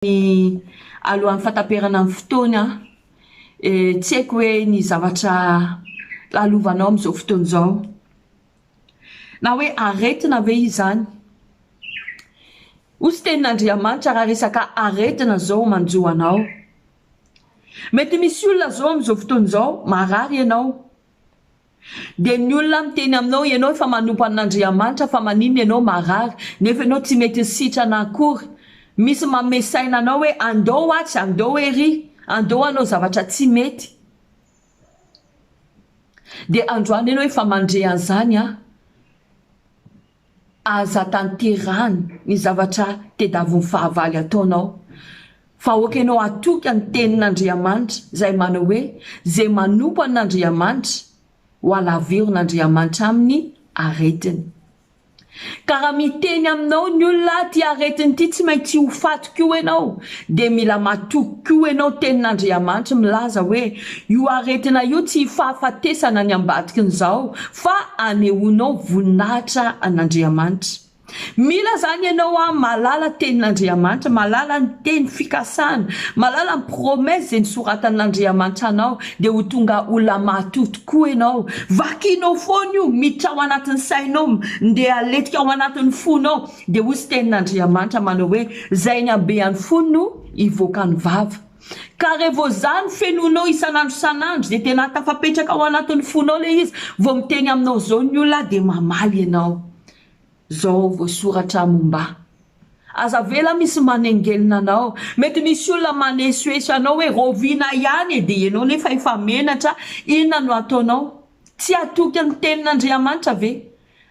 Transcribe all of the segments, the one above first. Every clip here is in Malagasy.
Ny alohan'ny fahataperana ny fotoana eh, tsy haiko hoe ny zavatra lalovanao amin'izao fotoana izao. Na hoe aretina ve izany? Hoy tenin'Andriamanitra raha resaka aretina izao manjo anao. Mety misy olona izao amin'izao fotoana izao marary ianao. Dia ny olona miteny aminao ianao efa manompo an'Andriamanitra fa maninona ianao marary nefa ianao tsy mety sitrana akory. Misy manome saina anao hoe andao atsy, andao ery, andao hanao zavatra tsy mety. Dia androany ianao efa mandre an'izany an. Aza tanterahana ny zavatra tediavin'ny fahavalo ataonao, fa aoka ianao hatoky ny tenin'Andriamanitra izay manao hoe, Izay manompo an'Andriamanitra, ho halavirin'Andriamanitra aminy aretiny. Ka raha miteny aminao ny olona ity aretiny ity tsy maintsy ho faty koa ianao, dia mila matoky koa ianao tenin'Andriamanitra milaza hoe io aretina io tsy fahafatesana ny ambadikin'izao fa anehoanao voninahitra an'Andriamanitra. Mila zany ianao an mahalala tenin'Andriamanitra, mahalala ny teny fikasana, mahalala ny promesse izay nosoratan'Andriamanitra anao dia ho tonga olona mahatoky tokoa ianao. Vakinao foana io, miditra ao anatin'ny sainao, ndeha aletika ao anatin'ny fonao. Dia hoy tenin'Andriamanitra manao hoe, Izay ny habean'ny fony no hivoaka ny vava. Ka revo zany fenoinao isan'andro isan'andro dia tena tafapetraka ao anatin'ny fonao ilay izy, vao miteny aminao zao ny olona dia mamaly ianao. Zao voasoratra momba ahy. Aza avela misy manengelina anao. Mety misy olona manesoeso anao hoe raoviana ihany e, dia ianao nefa efa menatra, inona no ataonao? Tsy hatoky ny tenin'Andriamanitra ve?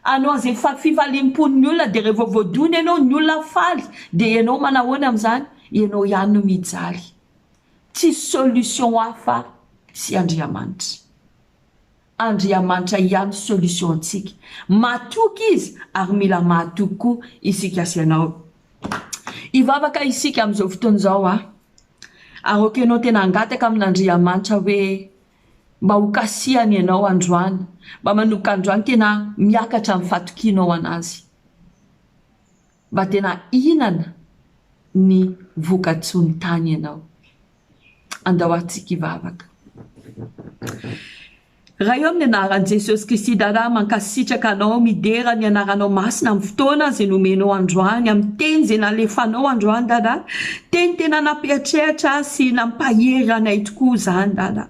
Anao izay fifaliam-pon'ny olona dia rehefa voadona ianao ny olona faly dia ianao manahoana amin'izany? Ianao ihany no mijaly. Tsisy solution hafa tsy Andriamanitra. Andriamanitra ihany solution antsika. Matoky Izy ary mila mahatoky koa isika sy ianao. Hivavaka isika amin'izao fotoana izao a. Ary aoka ianao tena hangataka amin'Andriamanitra hoe Mba ho kasihany ianao androany, mba manomboka androany tena miakatra ny fatokianao an'Azy. Mba tena hihinana ny vokatsoa ny tany ianao. Andao ary tsika hivavaka. Ray ô amin'ny anaran'i Jesosy Kristy Dada mankasitraka anao midera ny anaranao masina amin'ny fotoana izay nomenao androany amin'ny teny izay nalefanao androany Dada teny tena nampiatrehatra sy nampahery anay tokoa izany Dada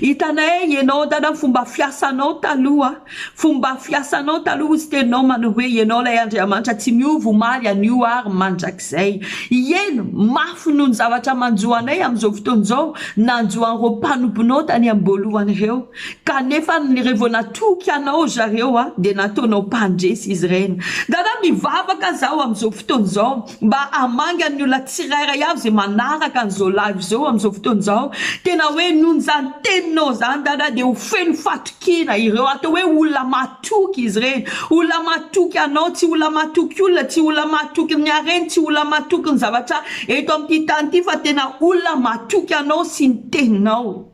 hitanay ianao Dada fomba fiasanao taloha fomba fiasanao taloha hozy teninao manao hoe ianao ilay Andriamanitra tsy miova omaly anio ary mandrakizay Eny, mafy noho ny zavatra manjo anay amin'izao fotoana izao nanjo an'ireo mpanomponao tany am-boalohany ireo. Kanefa raha vao natoky anao ry zareo dia nataonao mpandresy izy ireny. Dada, mivavaka zaho amin'izao fotoana izao mba hamangy an'ny olona tsirairay avy izay manaraka an'izao live izao amin'izao fotoana izao. Tena hoe noho izany teninao izany Dada dia ho feno fatokiana ireo. Atao hoe olona matoky izy ireny. Olona matoky anao, tsy olona matoky olona, tsy olona matoky ny hareny, tsy olona matoky ny zavatra eto amin'ity tany ity fa tena olona matoky anao sy ny teninao.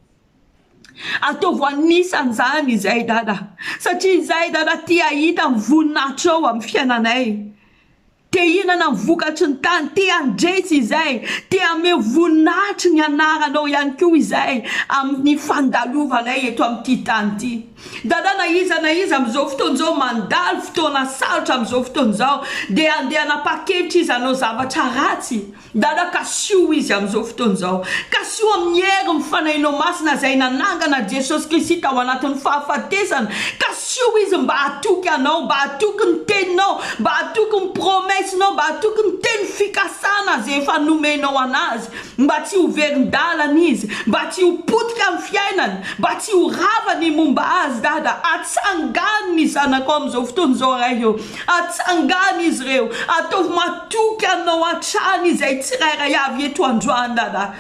Ataovy ho anisan'izany izay Dada, satria izay Dada te hahita ny voninahitrao amin'ny fiainanay. Te hihinana ny vokatry ny tany, te handresy izay, te hameho voninahitry ny anaranao ihany koa izay amin'ny fandalovanay eto amin'ity tany ity. Dada na iza na iza amin'izao fotoana izao mandalo fotoana sarotra amin'izao fotoana izao dia handeha hanapa-kevitra izy hanao zavatra ratsy. Dada kasiho izy amin'izao fotoana izao. Kasiho amin'ny herin'ny Fanahinao Masina izay nanangana an'i Jesosy Kristy tao anatin'ny fahafatesana. Kasiho izy mba hatoky Anao, mba hatoky ny Teninao, mba hatoky ny promesse-nao, mba hatoky ny teny fikasana izay efa nomenao an'azy. Mba tsy ho verin-dalana izy, mba tsy ho potika ny fiainany, mba tsy ho rava ny momba azy. Dada, atsangano ny zanakao amin'izao fotoana izao Ray ô. Atsangano izy ireo. Ataovy matoky anao hatrany izay tsirairay avy eto androany Dada.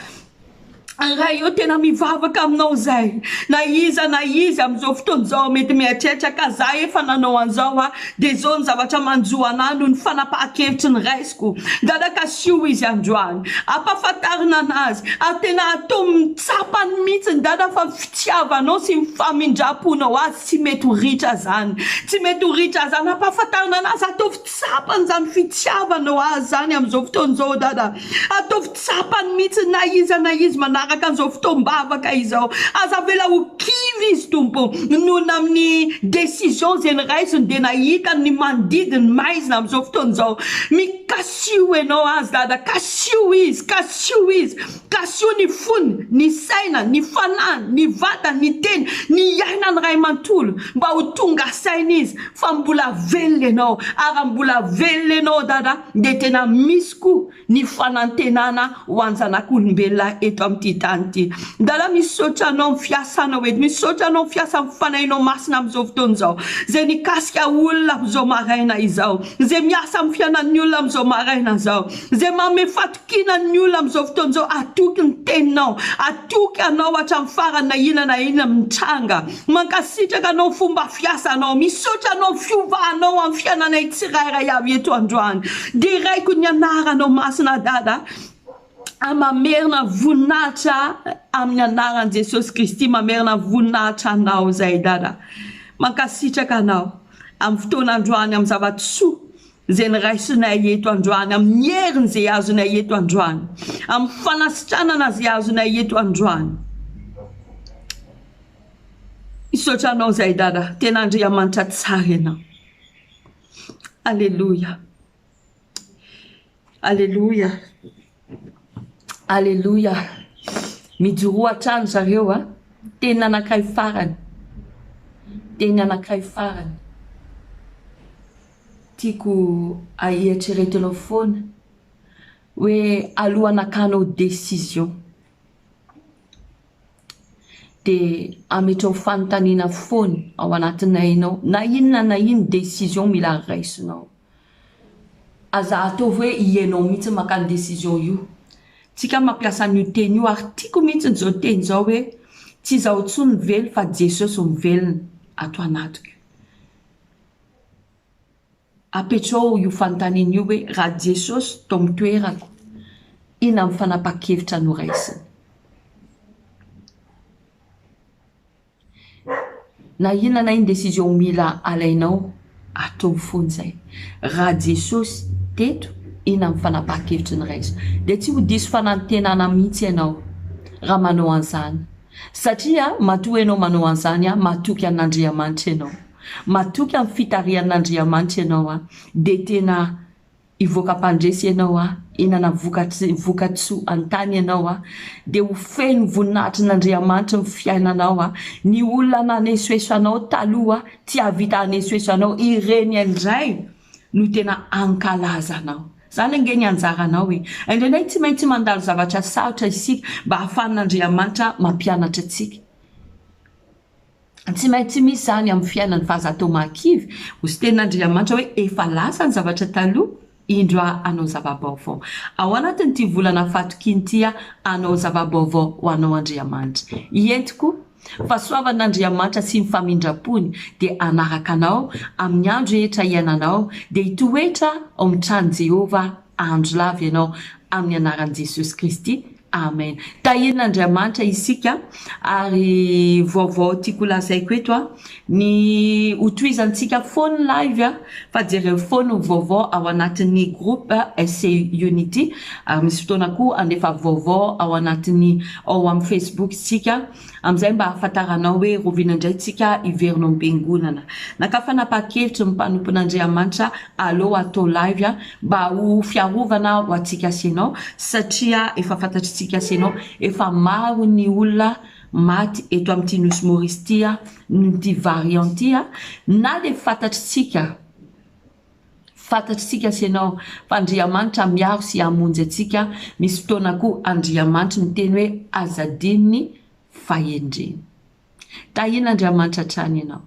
Ray ô tena mivavaka aminao zay na iza na iza amin'izao fotoana izao mety mieritreritra ka za efa nanao an'izao a de zao ny zavatra manjo anah noho ny fanapahan-kevitry ny raisiko dada kasio izy androany ampafantarina anazy ary tena atao tsapany mihitsy dada fa ny fitiavanao sy ny famindram-ponao azy tsy mety ho ritra zany tsy mety ho ritra zany ampafantarina anazy ataovy Tsapany izany fitiavanao azy izany amin'izao fotoana izao Dada. Ataovy tsapany mihitsy na iza na iza manaraka an'izao fotoam-bavaka izao. Aza avela ho kivy izy Tompo. Noho ny amin'ny décision izay noraisiny dia nahitany ny manodidiny maizina amin'izao fotoana izao. Mikasio ianao azy Dada, kasio izy, kasio izy. Kasio ny fony, ny saina, ny fanahiny, ny vatany, ny teny, ny iainany iray manontolo mba ho tonga saina izy fa mbola velona ianao ary raha mbola velona ianao dada dia tena misy koa ny fanantenana ho an'zanak'olombelona eto amin'ity tany ity. Dada misaotra anao amin'ny fiasanao eto, misaotra anao amin'ny fiasan'ny fanahinao masina amin'izao fotoana izao izay nikasika olona amin'izao maraina izao, izay miasa amin'ny fiainan'ny olona amin'izao maraina izao, izay manome Tiana ny olona amin'izao fotoana izao hatoky ny teninao, hatoky anao hatramin'ny farany na inona na inona mitranga. Mankasitraka anao ny fomba fiasanao, misaotra anao ny fiovanao amin'ny fiainanay tsirairay avy eto androany. Deraiko ny anaranao masina Dada a mamerina voninahitra amin'ny anaran'i Jesosy Kristy mamerina voninahitra anao izay Dada. Mankasitraka anao amin'ny fotoana androany amin'ny zava-tsoa izay noraisinay eto androany, amin'ny heriny izay azonay eto androany, amin'ny fanasitranana izay azonay eto androany. Misaotra anao izay Dada, tena Andriamanitra tsara ianao. Aleloia. Aleloia. Aleloia. Mijoroa hatrany zareo a. Teny anankiray farany. Teny anankiray farany. Tiako eritreretinao foana hoe alohan'ny hakanao décision dia ametraho fanontaniana foana ao anatin'ny ainao na inona na inona décision mila raisinao. Aza ataovy hoe ianao mihitsy maka ny décision io. Tsika mampiasa an'io teny io ary tiako mihitsy izao teny izao hoe tsy izaho intsony no velona fa Jesosy mivelona ato anatiko. Apetraho io fanontaniana io hoe raha Jesosy tao amin'ny toerako, inona ny fanapahan-kevitra noraisiny? Na inona na inona décision mila alainao, ataovy foana izay. Raha Jesosy teto, inona ny fanapahan-kevitra noraisiny? Dia tsy ho diso fanantenana mihitsy ianao raha manao an'izany. Satria matoa ianao manao an'izany, matoky an'Andriamanitra ianao. Matoky amin'ny fitarihan'Andriamanitra ianao an, dia tena hivoaka mpandresy ianao an, hihinana vokatry vokatsoa an-tany ianao an, dia ho feno voninahitrin'Andriamanitra ny fiainanao an, ny olona nanesoeso anao taloha tsy hahavita hanesoeso anao, ireny indray no tena hankalaza anao. Izany ange ny anjaranao e. Indraindray tsy maintsy mandalo zavatra sarotra isika mba hahafahan'Andriamanitra mampianatra antsika. Tsy maintsy misy izany amin'ny fiainany fa aza atao mahakivy, hozy tenin'Andriamanitra hoe efa lasa ny zavatra taloha, indro aho hanao zava-baovao. Ao anatin'ity volana fahatokiana ity aho hanao zava-baovao ho anao Andriamanitra. Entiko fahasoavan'Andriamanitra sy ny famindram-pony dia hanaraka anao amin'ny andro rehetra iainanao, dia hitoetra ao amin'ny tranon'i Jehovah andro lava ianao amin'ny anaran'i Jesosy Kristy. Amen. Tahian'Andriamanitra isika ary vaovao tiako lazaiko eto a, ny ho tohizantsika foana ny live a, fa jereo foana ny vaovao ao anatin'ny groupe SC Unity ary misy fotoana koa handefa vaovao ao anatin'ny ao amin'ny Facebook isika amin'izay mba hahafantaranao hoe roviana indray tsika hiverina ao am-piangonana. Naka fanapahan-kevitry ny mpanompon'Andriamanitra aleo atao live a, Mba ho fiarovana ho antsika sy ianao satria efa fantatritsika sy ianao efa maro ny olona maty eto amin'ity nosy Maurice ity noho ity variant ity na dia fantatritsika fantatritsika sy ianao fa Andriamanitra miaro sy hamonjy antsika misy fotoana koa Andriamanitra miteny hoe aza adino ny fahendrena. Tahian'Andriamanitra hatrany ianao.